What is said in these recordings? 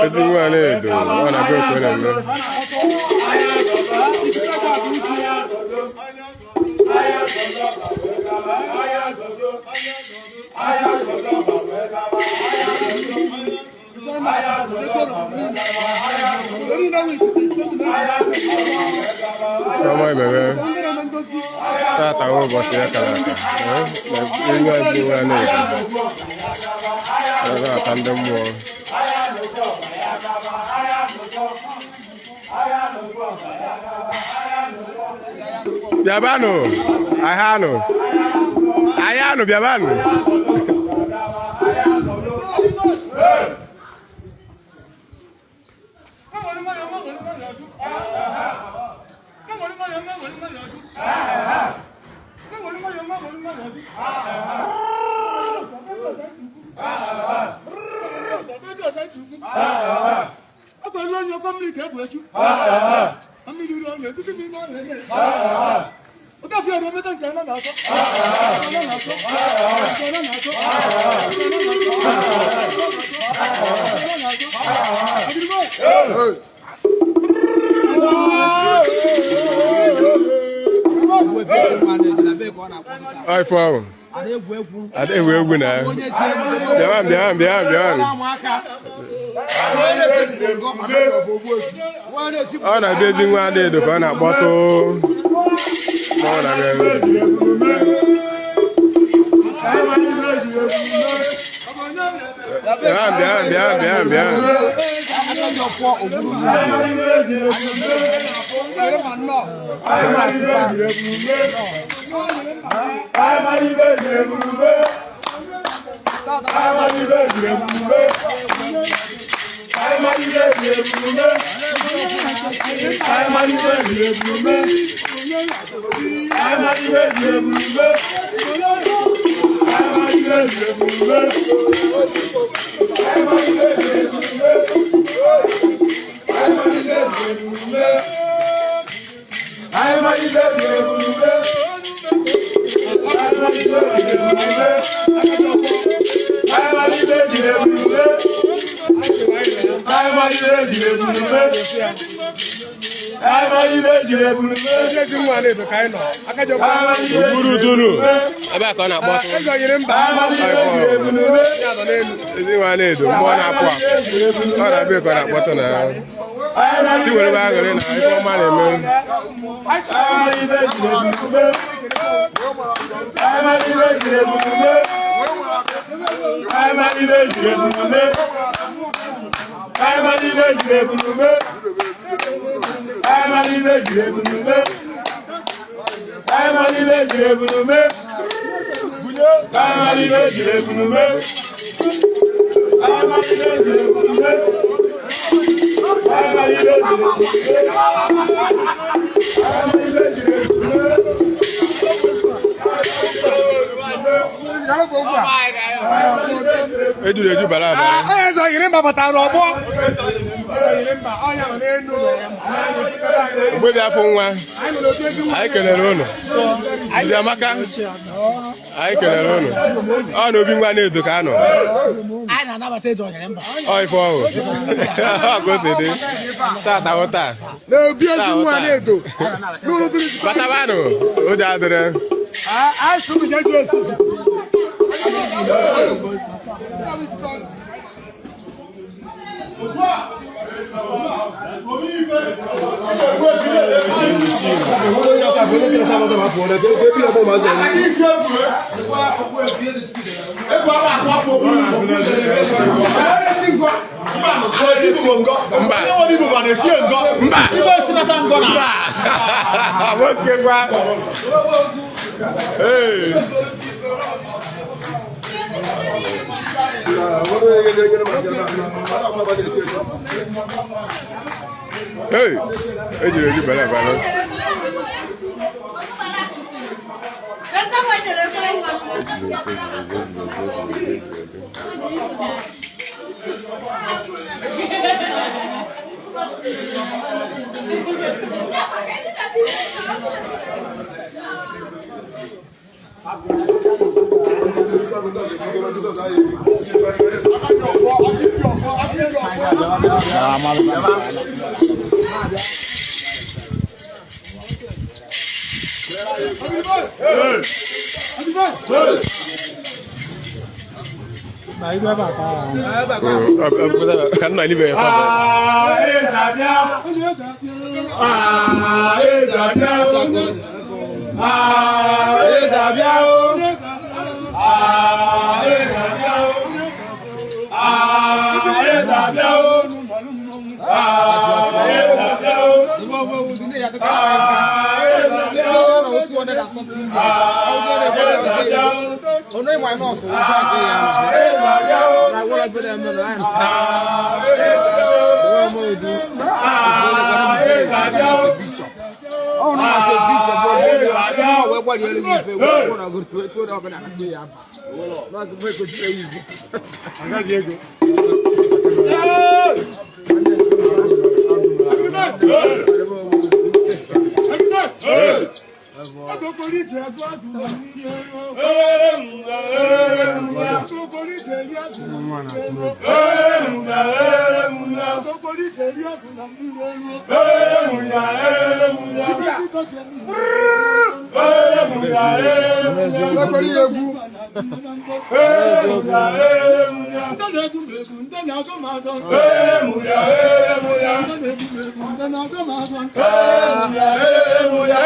Ezi nwa Anaedo, ọ na-abịa okwe na mme. Ọma ememe tata wụ ụbọchị ya kara aka na nwa ezi nwa Anaedo ọ na-ata ndị mmụọ. Bịabanụ, ahịanụ, ahịanụ, bịabanụ. Ọ ife ọhụ. Ada egwu egwu na ya. Bịawa bịawa bịawa bịawa. Ọ na-abịa ezi nwa Anaedo ka ọ na-akpọtụ. Ma ọ na-abịa ebe. Bịawa bịawa bịawa bịawa bịawa. Ugburu dunu. Ebe a ka ọ na-akpọtụ. Ezi nwa Anaedo, mmụọ na-apụ apụ. Ọ na-abịa ka ọ na-akpọtụ na ya. Si were ebe aghọrị na ife ọma na-eme. Ejuru eju bara abara. Mgbe dị afọ nwa, anyị kelere ụnụ. Ndị amaka, anyị kelere ụnụ. Ọ na obi nwa Anaedo ka a nọ. Ọ ife ọhụ. Ọ ka o si dị. Tata wụ taa. Batabanụ, ụjọ adịrị. Mba. Mba. Mba. Nwoke gwa. Ee. Hey, ejiri eju bala bala. Ejiri eju, ejiri eju, ejiri eju, ejiri eju. Ka nna ibe ya fa.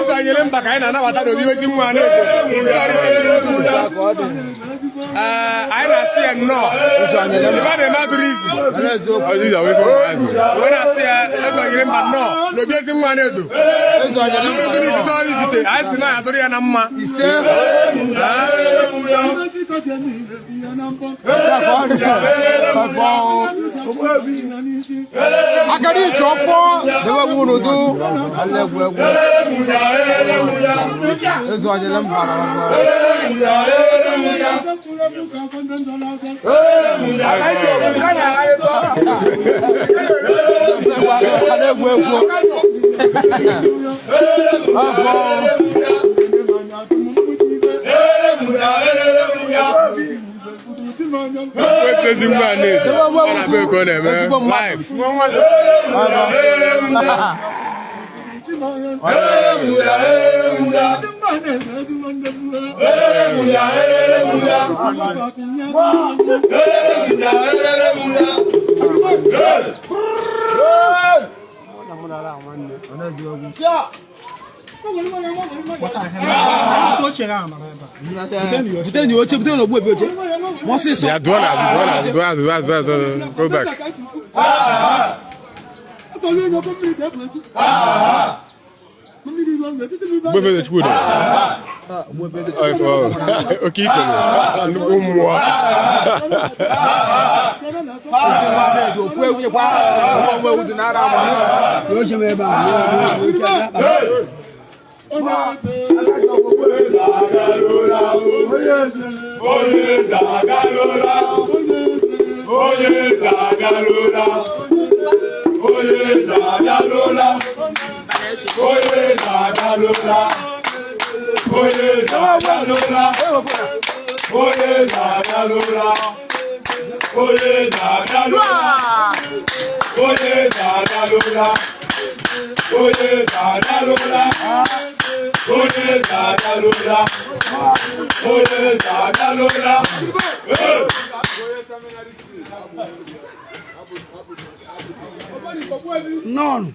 Eze nyere mba ka anyị na-anabata n'obi ezi nwa na-ego anyị na-asị ya nnọọ ife a na-eme adụrụ izi wee na-asị ya eze nyere mba nnọọ n'obi ezi nwa na-edo n'uru dụrụ ifite ọrụ ifite anyị si na ya dụrụ ya na mma. Akari ìjọfọ́ lọ́wọ́ wúrodo alẹ́gbẹ̀gbẹ̀ ezu ọjọ́lẹ̀ ń bára wọn. Alẹ́gbẹ̀gbẹ̀ Ezi nwa na-edo ọ na-abịa ka ọ na-eme live. Ya dụọ na azụ, dụọ na azụ, dụọ azụ, dụọ azụ, dụọ azụ, go back. Ogbuefi Chukwudi. Oke ikoro, nnukwu mmụọ. None.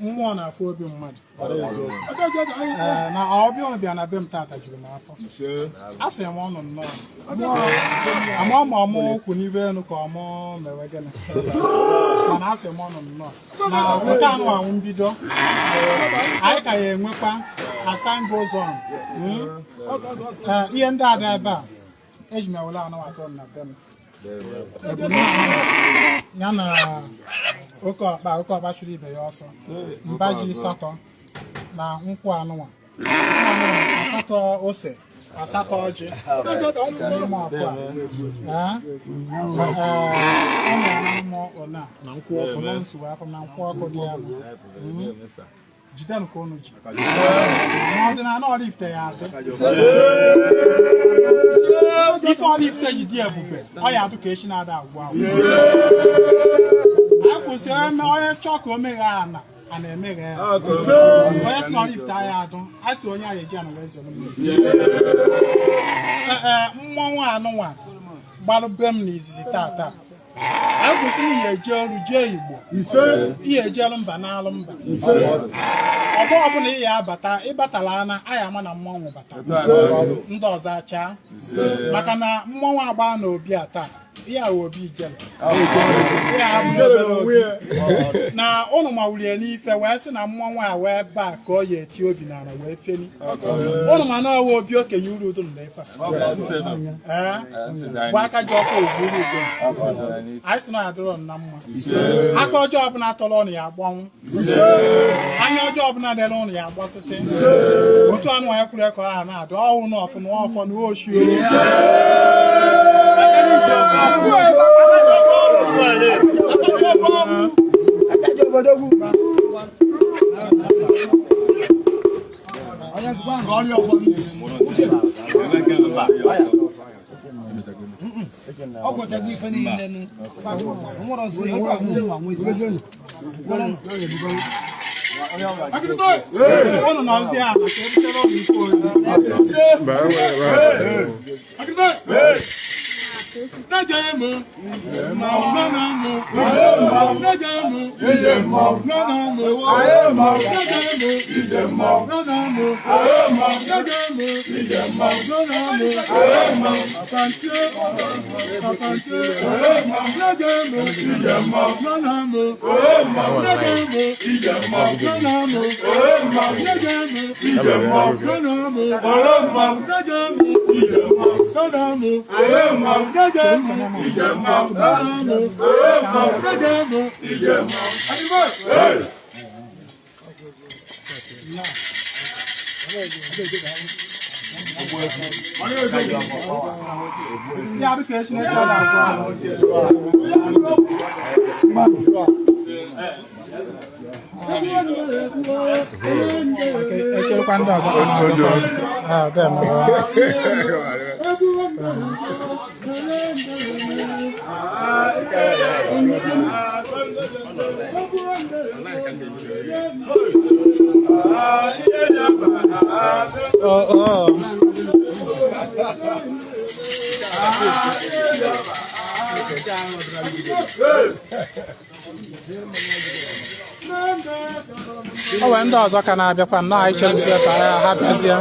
Mmụọ na-afụ obi mmadụ. Ee, na ọbịa ụnụ bịa na be m tata juru m afọ. A sị m ọnụ nnọọ ama ma ọmụ kwụ n'ibe elu ka ọmụ mewe gịnị, mana a sị m ọnụ nnọọ na nke anụ anwụ mbido anyị ka ya enwekwa as time goes on. Ee, ihe ndị a dị ebe a eji m ewele anụ atọ na be m ya na oke ọkpa chụrụ ibe ya ọsọ, mba ji asatọ na nkwụ anụnwa asatọ, ose asatọ, ọjị n'ime ọkụ a. Ọ na na nkwụ ọkụ na nsogbu afọ na nkwụ ọkụ dị ya, jidenụ ka unu ji n'ọdịnala Oraifite ya adị. Ife Oraifite ji dị ebube, ọ ya adụ ka echi na-ada agwụ agwụ. A kwụsịrị eme onye chọọ ka o meghee ana a na-emeghe ya. Onye si na Oraifite anya adụ a sị onye ahụ eji ana wee zere mmiri. Ee, mmọnwụ anụnwa gbalụ be m n'izizi tata, a kwụsịrị ihe eje ọrụ jee Igbo, ihe ejelu mba n'alụ mba, ọgbọ ọbụla ị ya abata, ịbatala ana anyị ama na mmọnwụ bata, ndị ọzọ achaa, maka na mmọnwụ agba na obi a taa, ihe a obi ijele na ụnụ mawulie n'ife wee sị na mmọnwụ a wee baa ka ọ ya eti obi n'ala wee feli ụnụ, ma na ọwa obi okenye uru udo na ife a bụ aka ji ọkụ ogbu uru udo. Anyị sị na ya dịrọ na mma. Aka ọjọọ ọbụla tọrọ ọnụ ya agbanwụ, anya ọjọọ ọbụla lere ụnụ ya agbasịsị. Otu anụ anyị kwuru ka ọ ha na-adụ ọhụụ na ọfụ na ọfọ na oshi. Ụnụ nọzie ala ka ebutere ụlọ ikpe oriri. Ya bụ ka Chineke na-agwa. Echerekwa ndị ọzọ ka na-abịa. Ah, dem. Oh, oh. O nwere ndị ọzọ ka na-abịakwa nnọọ, anyị cherezie ka ha bịazie.